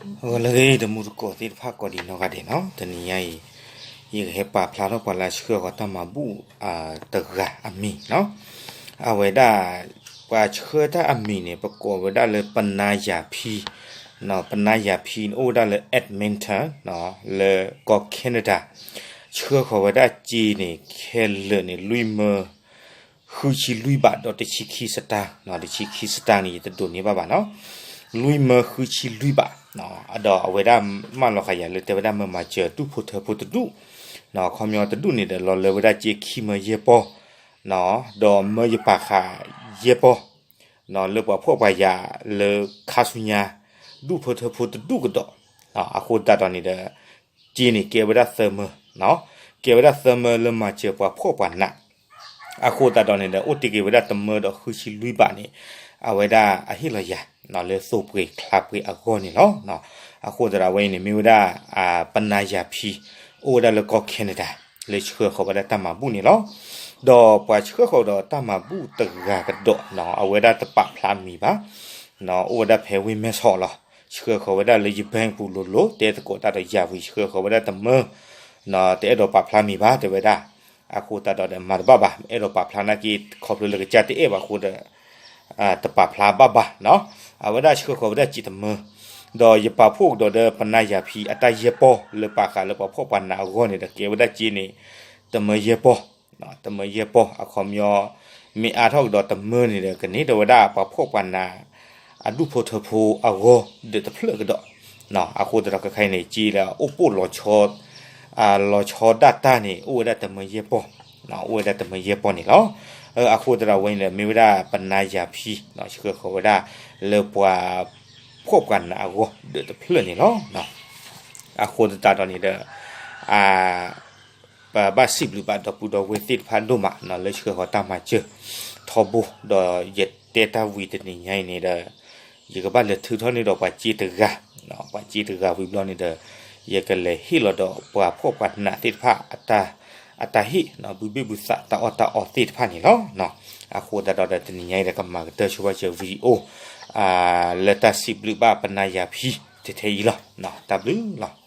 ဂီၤလၢအဂ့ၤ တံၤသကိးသ့ၣ်တဖၣ်ကိးဒံးနီၢ်ဂၤဒဲးနီၤ, တနံၤညါအံၤ ယကဟဲပာ်ဖျါထီၣ်ပှၤလၢအဆှၢဃီၤတၢ်မၤဘူၣ်တဂၤအမံၤနီၤ. အဝဲဒၣ် ပှၤဆှၢတၢ်အမံၤန့ၣ် ပကိးဝဲဒၣ်လၢပနါယၤဖံ, ပနါယၤဖံန့ၣ် အိၣ်ဝဲဒၣ်လၢ Edmonton လၢကီၢ် Canada, ဆှၢဃီၤဝဲဒၣ်စ့န့ၣ် ခဲလၢာ်န့ၣ် လွံၢ်မၢ ဃုဆံလွံၢ်ဘးဒီးတဆံခံစတၢၢ်, တဆံခံစတၢၢ်န့ၣ် ယတဒိးန့ၢ်ဘၣ်ဘၣ်နီၤ, လွံၢ်မၢဃုဆံလွံၢ်ဘး, ဒီးအဝဲဒၣ်မၢလီၤဃာ်ယၤလၢတဲဝဲဒၣ်မၢမၤစၢၤဒူၣ်ဖိထၢဖိတဒူၣ်, ခီပညီတဒူၣ်န့ၣ်ဒီးလီၤလၢဝဲဒၣ်စ့ခံမၢယဲၢ်ပီၢ်, ဒီးမၢယပာ်ဃာ်ယဲၢ်ပီၢ် လၢပှၤဖှီၣ်ပှၤယာ်လၢခါဆူညါ ဒူၣ်ဖိထၢဖိတဒူၣ်ကဒီး, အဃိသတးဒီးန့ၣ်ဒီး စ့န့ၣ်ကဲဝဲဒၣ်သၢမၢ, ကဲဝဲဒၣ်သၢမၢလၢမၤစၢၤပှၤဖှီၣ်ပှၤနး, အဃိသတးဒီးန့ၣ်ဒီး အိၣ်တ့ၢ်က့ၤဝဲဒၣ်တမၢဒီးဃုဆံလွံၢ်ဘးန့ၣ် အဝဲဒၣ်အဟ့ၣ်လီၤယၤ လၢသိပှ့ၤချါပှ့ၤအဂီၢ်န့ၣ်လီၤ. အဃိသတးဒီးအဝဲအံၤန့ၣ် မ့ၢ်ဝဲဒၣ် ပနါယၤဖံ အိၣ်ဝဲဒၣ်လၢကီၢ် Canada လၢဆှၢဃီၤဝဲဒၣ်တၢ်မၤဘူၣ်န့ၣ်လီၤ. ဒီးပှၤဆှၢဃီၤဒီးတၢ်မၤဘူၣ်တဂၤကဒီး အဝဲဒၣ်တပာ်ဖျါမံၤဘၣ်, အိၣ်ဝဲဒၣ်ဖဲဝ့ၢ်မဲဆီးလီၤ. ဆှၢဃီၤဝဲဒၣ်လၢယဘဲၣ်ပူၤလိၤလိၤ တဲသကိးတၢ်ဒီးယၤဝံၤ ဆှၢဃီၤဝဲဒၣ်တမၢ, တအဲၣ်ဒိးပာ်ဖျါမံၤဘၣ် တဲဝဲဒၣ်. အဃိသတးဒီးဒီးမၤတဘၣ်ဘၣ်, အဲၣ်ဒိးပာ်ဖျါနာ်က့ ခီဖျိလၢကစၢ်တအဲၣ်ဘၣ်အဃိဒီး တပာ်ဖျါဘၣ်ဘၣ်နီၤ. အဝဲဒၣ်ဆှၢဃီၤဝဲဒၣ်စ့တမၢ, ဒီးယပာ်ဖှိၣ်ကဒီးဒီးပနါယၤဖံအတၢ်ယဲၢ်ပီၢ် လၢပာ်ဃာ်လၢပှၤဖှီၣ်ပှၤနးအဂီၢ်န့ၣ်ဒီး ကဲဝဲဒၣ်စ့န့ၣ် တမၢယဲၢ်ပီၢ်, တမၢယဲၢ်ပီၢ် အခီပညီ မ့ၢ်အါထီၣ်ကဒီးတမၢန့ၣ်ဒီး ကန့ၢ်ဒီးဝဲဒၣ်ပှၤဖှီၣ်ပှၤနး အဒူၣ်ဖိထၢဖိအဂီၢ်ဒၣ်တဖျၢၣ်ကဒီး, အဃိသတးဒီးခဲခါအံၤန့ၣ် စ့လၢအအိၣ်ပိၣ်လီၤဆီ လီၤဆီဒၣ်တၢ်န့ၣ် အိၣ်ဝဲဒၣ်တမၢယဲၢ်ပီၢ်, အိၣ်ဝဲဒၣ်တမၢယဲၢ်ပီၢ်န့ၣ်လီၤ. အဃိသတးဒီးအဝဲန့ၣ်ဒီး မ့ၢ်ဝဲဒၣ်ပနါယၤဖံ ဆှၢဃီၤဝဲဒၣ် လၢပှၤဖှီၣ်ပှၤနးအဂီၢ်ဒၣ်တဖျၢၣ်န့ၣ်လီၤ. အဃိသတးဒီးန့ၣ်ဒီး ပဘၣ်စံးဘျုးဘၣ်ဒီပုၢ်ဒီဝဲၢ်သ့ၣ်တဖၣ်ဒိၣ်မးနီၤ လၢဆှၢဃီၤတၢ်မၤစၢၤထီဘိ, ဒီးယတဲတၢ်ဝံၤတနံၤညါအံၤန့ၣ်ဒီး ယကဘၣ်လဲၤထုးထီၣ်န့ၢ်ဒီးပှၤစ့တဂၤ, ပှၤစ့တဂၤဝံၤဘျီန့ၣ်ဒီး ယကလဲၤဟ့ၣ်လီၤဒီးပှၤဖှီၣ်ပှၤနးသ့ၣ်တဖၣ် အတၢ်ဟ့ၣ် ဘုဘ့ၣ်ဘုသးတၢ်အီၣ်တၢ်အီသ့ၣ်တဖၣ်န့ၣ်လီၤ. အဃိသတးဒီးတနံၤညါအံၤဒီး ကမၤကတၢၢ်ဆိဘၣ်စၢၤ video လၢတၢ်စံးဘျုးဘၣ်ပနါယၤဖံ ထဲထဲအံၤလီၤ. တၢ်ဘျုးလီၤ.